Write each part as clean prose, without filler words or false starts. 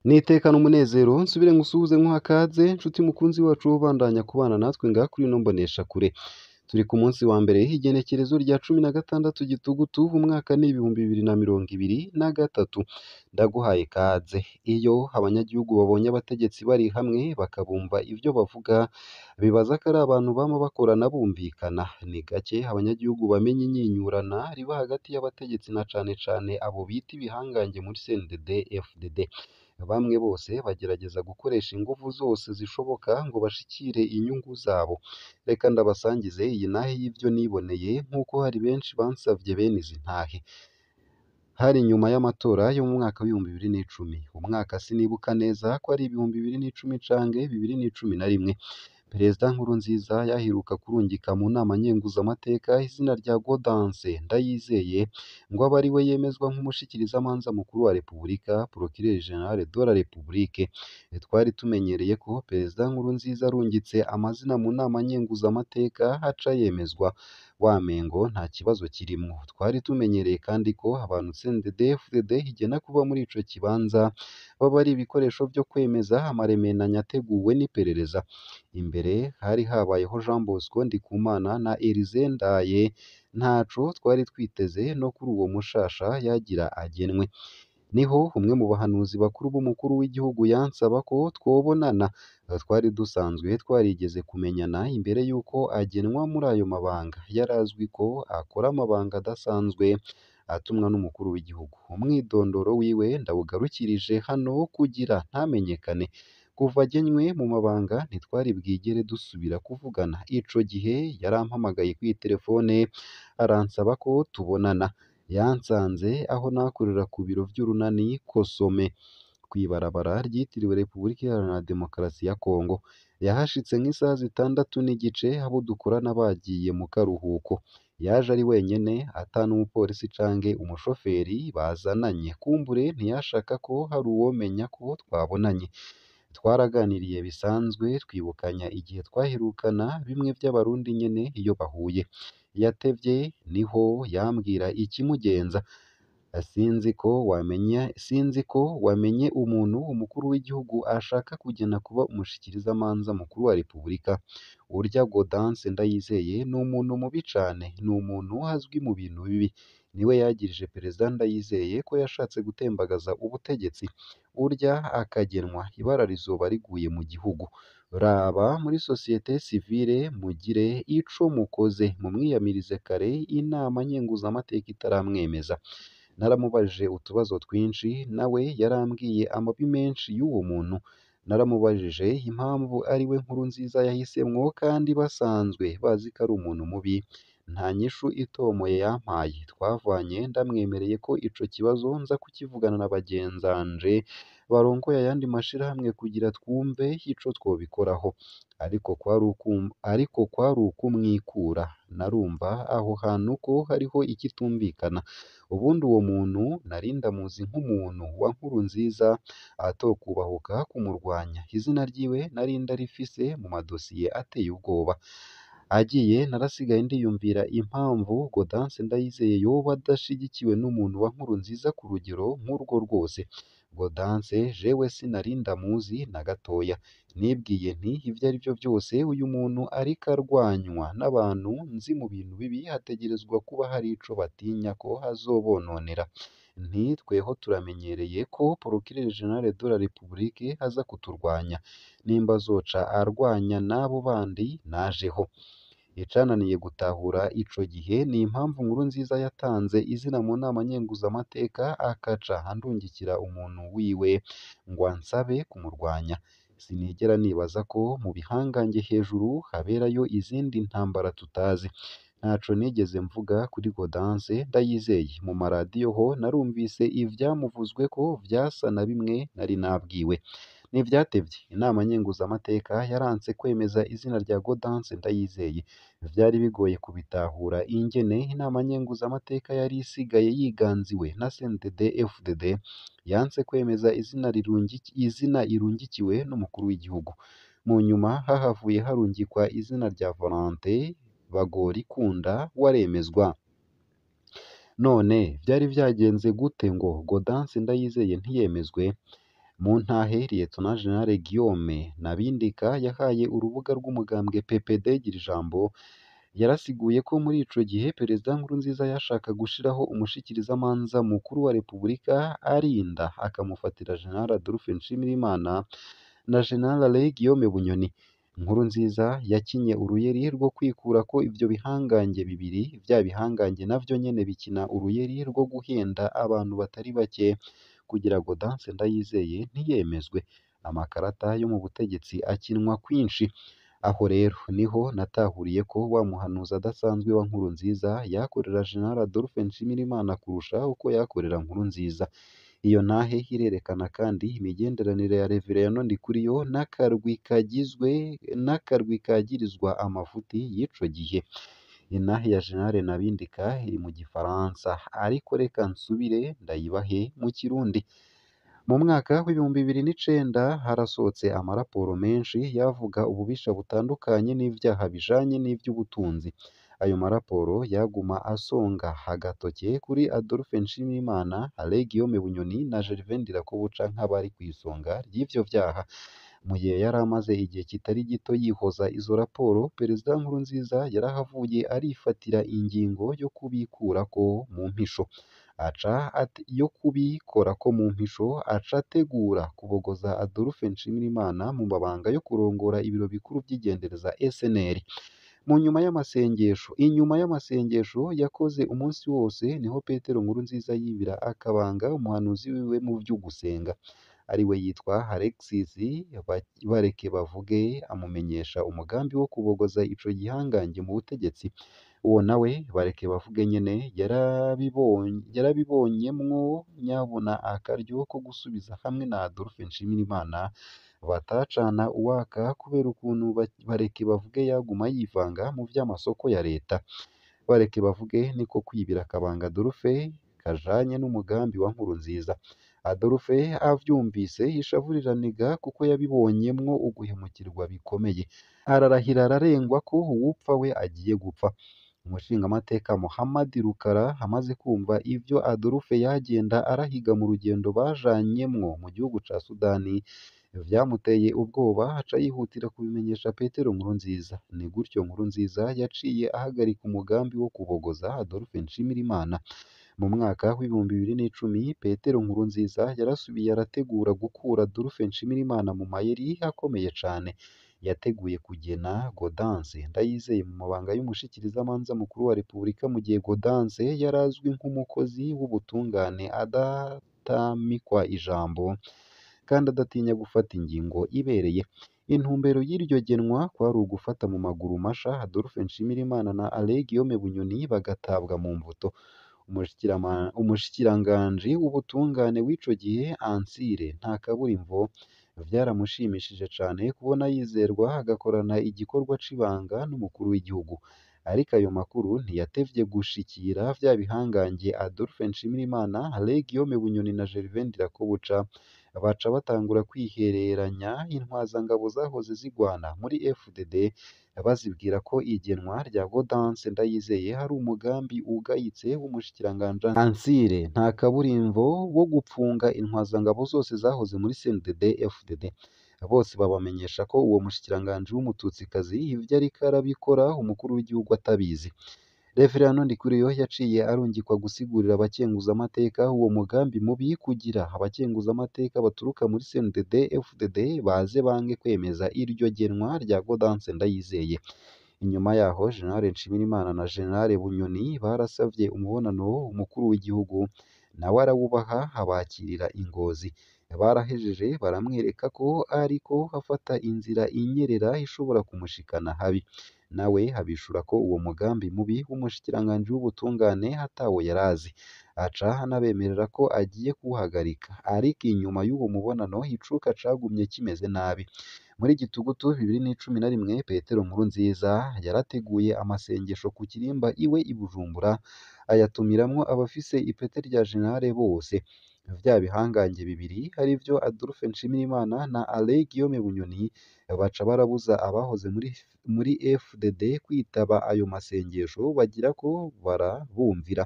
Nitekane umunezero nsubire ngusuhuze nkuha kaze nshuti mukunzi wacu ubandanya kubana natwe ngaha kuri ino mboneshakure. Turi ku munsi wa mbere igenekerezo rya 16 Gitugutu umwaka ni 2023. Ndaguhaye kaze. Iyo abanyagihugu babonye abategetsi bari hamwe bakabumva ivyo bavuga, bibaza ko ari abantu bama bakorana bumvikana. Ni gake abanyagihugu bamenya inyinyurana riba hagati y'abategetsi na cane cane abo bita ibihangange muri CNDD FDD. Bamwe bose bagerageza gukoresha inguvu zose zishoboka ngo bashikire inyungu zabo. Reka ndabasangize iyi ntahe y'ivyo niboneye nk'uko hari benshi bansavye bene izi ntahe. Hari nyuma y'amatora yo mu mwaka w'2010. Umwaka sinibuka neza ko ari 2010 canke 2011. Perezida Nkurunziza yaheruka kurungika mu nama nkenguzamateka izina rya Gaudence Ndayizeye ngo abe ariwe yemezwa nk'umushikirizamanza mukuru wa Repubulika, Procureur General de la République. Twari tumenyereye ko Perezida Nkurunziza arungitse amazina mu nama nkenguzamateka aca yemezwa, wamengo nta kibazo kirimwo. Twari tumenyereye kandi ko abantu CNDD-FDD igena kuba muri ico kibanza baba ari ibikoresho vyo kwemeza amaremenanya ateguwe n'iperereza. Imbere hari habayeho Jean Bosco Ndikumana na Elysée Ndaye, ntaco twari twiteze no kuri uwo mushasha yagira agenwe. Niho umwe mu bahanuzi bakuru b'umukuru w'igihugu yansaba ko twobonana. Twari dusanzwe twarigeze kumenyana imbere y'uko agenwa muri ayo mabanga. Yarazwi ko akora amabanga adasanzwe atumwa n'umukuru w'igihugu. Umwidondoro wiwe ndawugarukirije hano kugira ntamenyekane. Kuva agenywe mu mabanga ntitwari bwigere dusubira kuvugana. Ico gihe yarampamagaye kw'iterefone aransaba ko tubonana. Yansanze aho nakorera ku biro vy'urunani Kosome, kw'ibarabara ryitiriwe Repubulika Iharanira Demokarasi ya Kongo. Yahashitse nk'isaha 6:15 abo dukorana bagiye mu karuhuko. Yaje ari wenyene ata n'umupolisi canke umushoferi bazananye. Kumbure ntiyashaka ko hari uwomenya ko twabonanye. Twaraganiriye bisanzwe twibukanya igihe twaherukana bimwe vy'abarundi nyene iyo bahuye. Yatevye niho yambwira ikimugenza. Sinzi ko wamenye umuntu umukuru w'igihugu ashaka kugena kuba umushikirizamanza mukuru wa Repubulika. Urya Gaudence Ndayizeye ni umuntu mubi cane, ni umuntu azwi mu bintu bibi. Niwe yagirije Perezida Ndayizeye ko yashatse gutembagaza ubutegetsi. Urya akagenwa ibara rizoba riguye mu gihugu. Raba muri sosiyete sivile mugire ico mukoze mumwiyamirize kare inama nkenguzamateka itaramwemeza. Naramubajije utubazo twinshi nawe yarambwiye amabi menshi y'uwo muntu. Naramubajije impamvu ariwe Nkurunziza yahisemwo kandi basanzwe bazi ko ari umuntu mubi. Nta nyishu itomoye yampaye. Twavanye ndamwemereye ko ico kibazo nza kukivugana na bagenzanje barongoye ayandi mashirahamwe kugira twumve ico twobikoraho. Ariko kwari ukumwikura. Narumva aho hantu ko hariho ikitumvikana. Ubundi uwo muntu nari ndamuzi nk'umuntu wa Nkurunziza atokubahuka kumurwanya. Izina ryiwe nari ndarifise mu madosiye ateye ubwoba. Agiye narasigaye ndiyumvira impamvu Gaudence Ndayizeye yoba adashigikiwe n'umuntu wa Nkurunziza ku rugero nk'urwo rwose. Gaudence jewe sinari ndamuzi na gatoya. Nibwiye nti ivyo arivyo vyose uyu muntu ariko arwanywa n'abantu nzi mu bintu bibi hategerezwa kuba hari ico batinya ko azobononera. Nti tweho turamenyereye ko Procureur General de la République aza kuturwanya. Nimba azoca arwanya n'abo bandi najeho. Icananiye gutahura ico gihe ni impamvu Nkurunziza yatanze izina mu nama nkenguzamateka akaca andungikira umuntu wiwe ngo ansabe kumurwanya. Sinigera nibaza ko mu bihangange hejuru haberayo izindi ntambara tutazi. Ntaco nigeze mvuga kuri Gaudence Ndayizeye. Mu maradiyo ho narumvise ivyamuvuzweko vyasa na bimwe nari nabwiwe. Ntivyatevye inama nkenguzamateka yaranse kwemeza izina rya Gaudence Ndayizeye. Vyari bigoye kubitahura ingene inama nkenguzamateka yari isigaye yiganziwe na CNDD FDD yanse kwemeza izina irungikiwe n'umukuru w'igihugu. Mu nyuma hahavuye harungikwa izina rya Valentin Bagorikunda waremezwa. None vyari vyagenze gute ngo Gaudence Ndayizeye ntiyemezwe? Mu ntahe Lieutenant General Guillaume Nabindika yahaye urubuga rw'umugambwe PPD Girijambo, yarasiguye ko muri ico gihe Perezida Nkurunziza yashaka gushiraho umushikirizamanza mukuru wa Repubulika arinda akamufatira General Adolphe Nshimirimana na General Alain Guillaume Bunyoni. Nkurunziza yakinye uruyeri rwo kwikurako ivyo bihangange bibiri, vya bihangange navyo nyene bikina uruyeri rwo guhenda abantu batari bake kugira Gaudence Ndayizeye ntiyemezwe. Amakarata yo mu butegetsi akinwa kwinshi. Aho rero niho natahuriye ko wa muhanuzi adasanzwe wa Nkurunziza yakorera General Adolphe Nshimirimana kurusha uko yakorera Nkurunziza. Iyo ntahe irerekana kandi imigenderanire ya Reverien Ndikuriyo n'akarwi kagizwe n'akarwi kagirizwa amafuti y'ico gihe. Intahe ya General Nabindika iri mu gifaransa, ariko reka nsubire ndayibahe mu Kirundi. Mu mwaka w'2009 harasohotse amaraporo menshi yavuga ububisha butandukanye n'ivyaha bijanye n'ivy'ubutunzi. Ayo maraporo yaguma asonga agatoke kuri Adolphe Nshimirimana, Alain Guillaume Bunyoni na Gervais Ndirakobuca nk'abari kw'isonga ry'ivyo vyaha. Mu gihe yari amaze igihe kitari gito yihoza izo raporo, Perezida Nkurunziza yarahavuye arifatira ingingo yo kubikurako mu mpisho. Yo kubikorako mu mpisho, aca ategura kubogoza Adolphe Nshimirimana mu mabanga yo kurongora ibiro bikuru vy'igendereza SNL. Mu nyuma y'amasengesho, inyuma y'amasengesho yakoze umunsi wose, niho Petero Nkurunziza yibira akabanga umuhanuzi wiwe mu vy'ugusenga, ariwe yitwa Alexis Bareke-Bavuge, amumenyesha umugambi wo kubogoza ico gihangange mu butegetsi. Uwo nawe Bareke-Bavuge nyene yarabibonyemwo nyabuna akaryo ko gusubiza hamwe na Adolphe Nshimirimana batacana uwaka kubera ukuntu Bareke-Bavuge yaguma yivanga mu vy'amasoko ya leta. Bareke-Bavuge niko kwibira akabanga Adolphe kajanye n'umugambi wa Nkurunziza. Adolphe avyumvise ishavu riraniga kuko yabibonyemwo uguhemukirwa bikomeye. Ararahira ararengwa ko uwupfa we agiye gupfa. Umushingamateka Muhammad Rukara amaze kumva ivyo Adolphe yagenda arahiga mu rugendo bajanyemwo mu gihugu ca Sudani, vyamuteye ubwoba aca yihutira kubimenyesha Petero Nkurunziza. Ni gutyo Nkurunziza yaciye ahagarika umugambi wo kubogoza Adolphe Nshimirimana. Mu mwaka w'2010 Petero Nkurunziza yarasubiye arategura gukura Adolphe Nshimirimana mu mayeri akomeye cane. Yateguye kugena Gaudence Ndayizeye mu mabanga y'umushikirizamanza mukuru wa Repubulika, mu gihe Gaudence yari azwi nk'umukozi w'ubutungane adatamikwa ijambo kandi adatinya gufata ingingo ibereye. Intumbero y'iryo genwa kwari ugufata mu maguru masha Adolphe Nshimirimana na Alain Guillaume Bunyoni bagatabwa mu mvuto. Umushikiranganji w'ubutungane w'ico gihe Ansire Ntakaburimvo vyaramushimishije cane kubona yizerwa agakorana igikorwa c'ibanga n'umukuru w'igihugu. Ariko ayo makuru ntiyatevye gushikira vya bihangange Adolphe Nshimirimana, Alain Guillaume Bunyoni na Gervais Ndirakobuca, baca batangura kwihereranya intwazangabo zahoze zigwana muri FDD, bazibwira ko igenwa rya Gaudence Ndayizeye hari umugambi ugayitse w'umushikiranganji Ansire Ntakaburimvo wo gupfunga intwazangabo zose zahoze muri CNDD FDD. Bose babamenyesha ko uwo mushikiranganji w'umututsikazi ivyo ariko arabikora umukuru w'igihugu atabizi. Reverien Ndikuriyo yaciye arungikwa gusigurira abakenguzamateka uwo mugambi mubi kugira abakenguzamateka baturuka muri CNDD FDD baze bange kwemeza iryo genwa rya Gaudence Ndayizeye. Inyuma yaho General Nshimirimana na General Bunyoni barasavye umubonano umukuru w'igihugu, nawe arawubaha abakirira i Ngozi. Barahejeje baramwereka ko ariko afata inzira inyerera ishobora kumushikana habi. Nawe abishura ko uwo mugambi mubi w'umushikiranganji w'ubutungane atawo yarazi, aca anabemerera ko agiye kuwuhagarika. Ariko inyuma y'uwo mubonano icuka cagumye kimeze nabi. Muri Gitugutu 2011 Petero Nkurunziza yarateguye amasengesho ku kirimba iwe i Bujumbura, ayatumiramwo abafise ipete rya generale bose. Vya bihangange bibiri arivyo Adolphe Nshimirimana na Alain Guillaume Bunyoni baca barabuza abahoze muri FDD kwitaba ayo masengesho bagira ko barabumvira.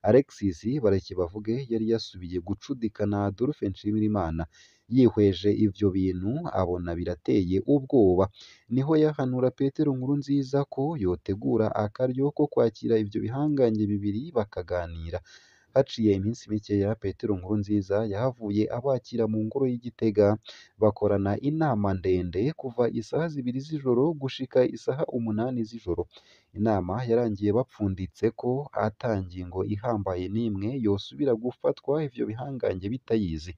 Alexis Bareke-Bavuge yari yasubiye gucudika na Adolphe Nshimirimana. Yihweje ivyo bintu abona birateye ubwoba. Niho yahanura Petero Nkurunziza ko yotegura akaryo ko kwakira ivyo bihangange bibiri bakaganira. Haciye iminsi mikeya Petero Nkurunziza yahavuye abakira mu ngoro y'i Gitega, bakorana inama ndende kuva isaha 2 z'ijoro gushika isaha 8 z'ijoro. Inama yarangiye bapfunditse ko ata ngingo ihambaye n'imwe yosubira gufatwa ivyo bihangange bitayizi.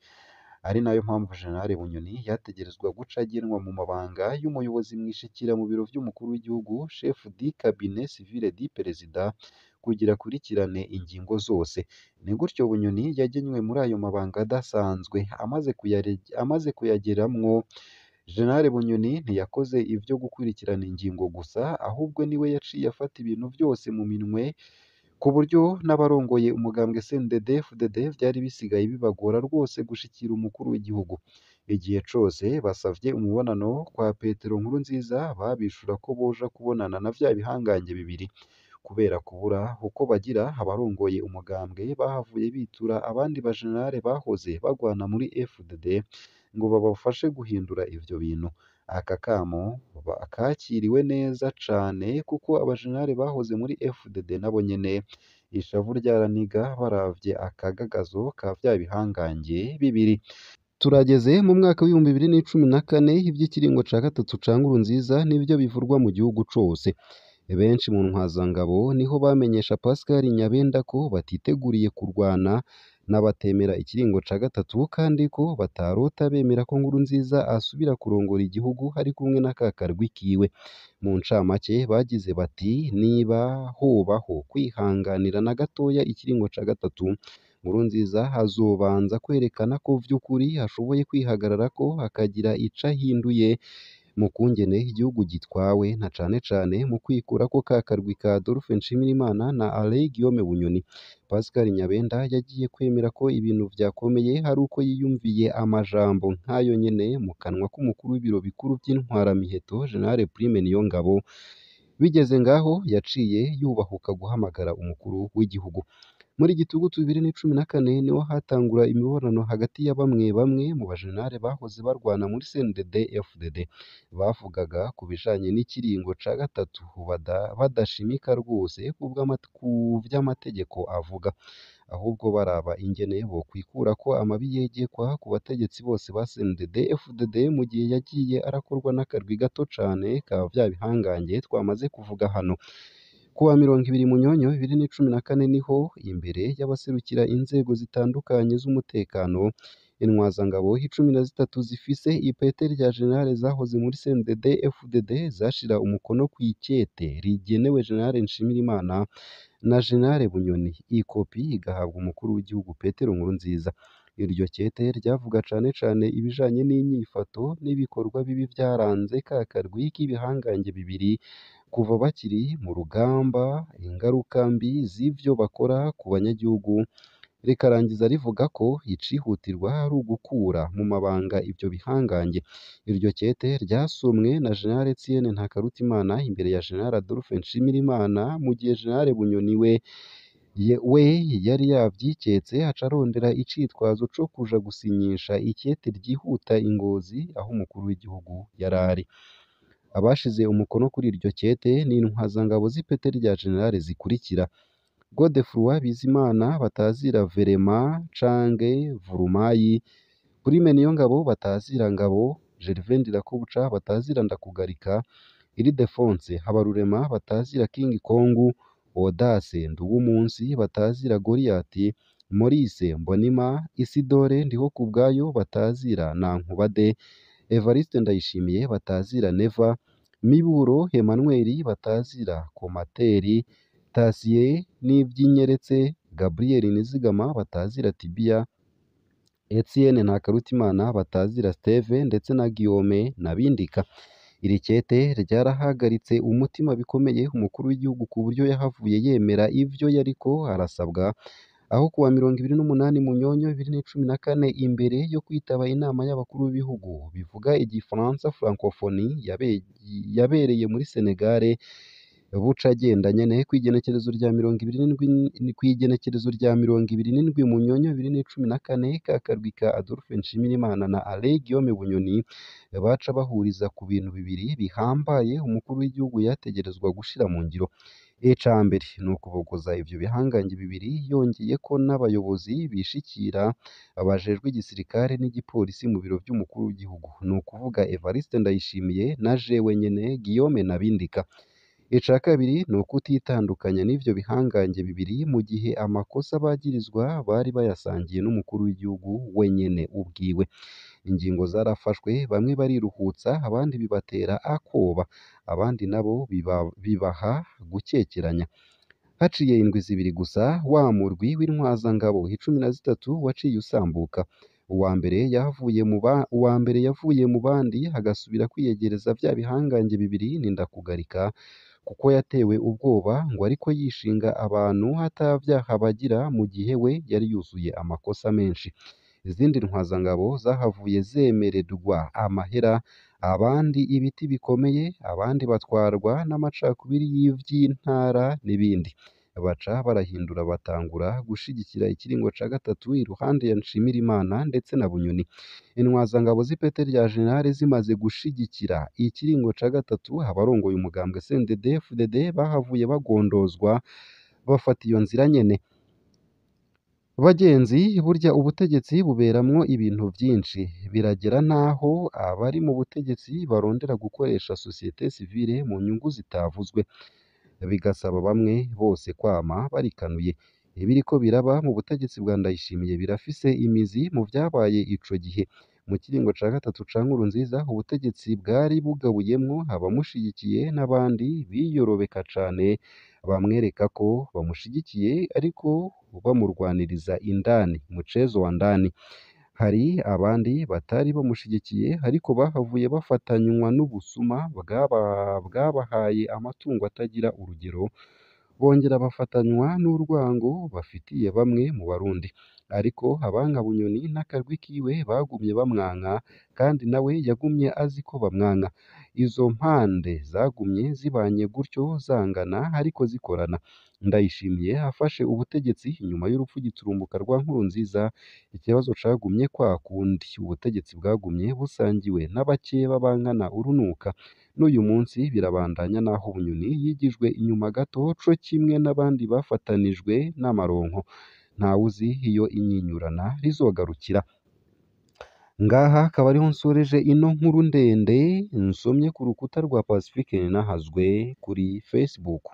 Ari nayo mpamvu General Bunyoni yategerezwa guca agenwa mu mabanga y'umuyobozi mwishikira mu biro vy'umukuru w'igihugu, chef du cabinet civil du président, kugira akurikirane ingingo zose. Ni gutyo Bunyoni yagenywe muri ayo mabanga adasanzwe. Amaze kuyageramwo, General Bunyoni ntiyakoze ivyo gukurikirana ingingo gusa, ahubwo niwe yaciye afata ibintu vyose mu minwe, ku buryo n'abarongoye umugambwe CNDD-FDD vyari bisigaye bibagora rwose gushikira umukuru w'igihugu. Igihe cose basavye umubonano kwa Petero Nkurunziza, babishura ko boja kubonana na vya bihangange bibiri. Kubera kubura uko bagira, abarongoye umugambwe bahavuye bitura abandi bajenerali bahoze bagwana muri FDD ngo babafashe guhindura ivyo bintu. Aka kamo kakiriwe neza cane kuko abajenerali bahoze muri FDD nabo nyene ishavu ryaraniga baravye akagagazo ka vya bihangange bibiri. Turageze mu mwaka w'2014, ivy'ikiringo ca gatatu ca Nkurunziza nivyo bivurwa mu gihugu cose. Benshi mu ntwazangabo niho bamenyesha Pascal Nyabenda ko batiteguriye kurwana n'abatemera ikiringo ca gatatu, kandi ko batarota bemera ko Nkurunziza asubira kurongora igihugu ari kumwe na ka karwi kiwe. Mu ncamake bagize bati: niba hobaho kwihanganira na gatoya ikiringo ca gatatu, Nkurunziza azobanza kwerekana ko vy'ukuri ashoboye kwihagararako akagira ico ahinduye mu kungene igihugu gitwawe, na cane cane mu kwikurako ka karwi ka Adolphe Nshimirimana na Alain Guillaume Bunyoni. Pascal Nyabenda yagiye kwemera ko ibintu vyakomeye ari uko yiyumviye amajambo nk'ayo nyene mu kanwa k'umukuru w'ibiro bikuru vy'intwaramiheto General Prime Niyongabo. Bigeze ngaho yaciye yubahuka guhamagara umukuru w'igihugu. Muri Gitugutu 2014 niho hatangura imibonano hagati ya bamwe bamwe mu bajenerali bahoze barwana muri CNDD-FDD. Bavugaga ku bijanye n'ikiringo ca gatatu badashimika rwose ku vy'amategeko avuga, ahubwo baraba ingene bokwikurako amabi yegekwa ku bategetsi bose ba CNDD-FDD mu gihe yagiye arakorwa n'akarwi gato cane ka vya bihangange twamaze kuvuga hano. Kuwa 20 Munyonyo 2014 niho imbere y'abaserukira inzego zitandukanye z'umutekano, intwazangabo 13 zifise ipete rya general zahoze muri CNDD-FDD zashira umukono kw'ikete rigenewe General Nshimirimana na General Bunyoni. Ikopi igahabwa umukuru w'igihugu Petero Nkurunziza. Iryo kete ryavuga cane cane ibijanye n'inyifato n'ibikorwa bibi vyaranze ka karwi k'ibihangange bibiri kuva bakiri mu rugamba, ingaruka mbi z'ivyo bakora ku banyagihugu. Rikarangiza rivuga ko icihutirwa ari ugukura mu mabanga ivyo bihangange. Iryo kete ryasomwe na General Etienne Ntakarutimana imbere ya General Adolphe Nshimirimana, mu gihe General Bunyoni we yari yavyiketse aca arondera icitwazo co kuja gusinyisha ikete ryihuta i Ngozi aho umukuru w'igihugu yarari. Abashize umukono kuri iryo kete ni intwazangabo z'ipete rya general zikurikira: Godefroid Bizimana batazira Verema canke Vurumayi, Prime Niyongabo batazira Ngabo, Gervais Ndirakobuca batazira Ndakugarika, Ildefonse Habarurema batazira King Kong, Audace Nduwumunsi batazira Goliath, Maurice Mbonima, Isidore Ndihokubwayo batazira Nankubade, Evariste Ndayishimiye batazira Neva, Miburo Emmanuel batazira Komateri, Tassier Nivyinyeretse, Gabriel Nizigama batazira Tibia, Etienne Ntakarutimana batazira Steve ndetse na Guillaume Nabindika. Iri kete ryarahagaritse umutima bikomeye umukuru w'igihugu ku buryo yahavuye yemera ivyo yariko arasabwa, aho kuwa 28 Munyonyo 2014 imbere yo kwitaba inama y'abakuru b'ibihugu bivuga igifaransa Francophonie yabereye muri Senegal, Buca agenda nyene kw'igenekerezo rya 27, kw'igenekerezo rya 27 Munyonyo 2014, ka karwi ka Adolphe Nshimirimana na Alain Guillaume Bunyoni baca bahuriza ku bintu bibiri bihambaye umukuru w'igihugu yategerezwa gushira mu ngiro. Ica mbere ni ukubogoza ivyo bihangange bibiri, yongeyeko n'abayobozi bishikira bajejwe igisirikare n'igipolisi mu biro vy'umukuru w'igihugu, ni ukuvuga Evariste Ndayishimiye na jewe nyene Guillaume Nabindika. Ica kabiri ni ukutitandukanya n'ivyo bihangange bibiri mu gihe amakosa bagirizwa bari bayasangiye n'umukuru w'igihugu wenyene ubwiwe. Ingingo zarafashwe, bamwe bariruhutsa, abandi bibatera akoba, abandi nabo bibaha gukekeranya. Haciye indwi zibiri gusa, wa murwi w'intwazangabo 13 waciye usambuka. Uwa mbere yavuye mu bandi agasubira kwiyegereza vya bihangange bibiri ni Ndakugarika, kuko yatewe ubwoba ngo ariko yishinga abantu atavyaha bagira mu gihe we yari yuzuye amakosa menshi. Izindi ntwazangabo zahavuye zemererwa amahera, abandi ibiti bikomeye, abandi batwarwa n'amacakubiri y'ivy'intara n'ibindi. Baca barahindura batangura gushigikira ikiringo ca gatatu iruhande ya Nshimirimana ndetse na Bunyoni. Intwazangabo z'ipete rya General zimaze gushigikira ikiringo ca gatatu, abarongoye umugambwe CNDD-FDD bahavuye bagondozwa bafata iyo nzira nyene. Bagenzi, burya ubutegetsi buberamwo ibintu vyinshi, biragera n'aho abari mu butegetsi barondera gukoresha société civile mu nyungu zitavuzwe, bigasaba bamwe bose kwama barikanuye. Ibiriko biraba mu butegetsi bwa Ndayishimiye birafise imizi mu vyabaye ico gihe. Mu kiringo ca gatatu ca Nkurunziza, ubutegetsi bwari bugabuyemwo abamushigikiye n'abandi biyorobeka cane, bamwereka ko bamushigikiye ariko bamurwaniriza indani, mchezo wa ndani. Hari abandi batari bamushigikiye ariko bahavuye bafatanywa n'ubusuma bwabahaye amatungo atagira urugero, bongera bafatanywa n'urwango bafitiye bamwe mu Barundi. Ariko abanka Bunyoni n'akarwi kiwe bagumye bamwanka, kandi nawe yagumye azi ko bamwanka. Izo mpande zagumye zibanye gutyo zangana ariko zikorana. Ndayishimiye afashe ubutegetsi inyuma y'urupfu giturumbuka rwa Nkurunziza, ikibazo cagumye kwa kundi, ubutegetsi bwagumye busangiwe n'abakeba bankana urunuka. N'uyu munsi birabandanya naho Bunyoni yigijwe inyuma gato co kimwe n'abandi bafatanijwe n'amaronko. Ntawuzi iyo inyinyurana rizogarukira. Ngaha akaba ariho nsoreje ino nkuru ndende nsomye ku rukuta rwa Pacifique Ninahazwe kuri Facebook.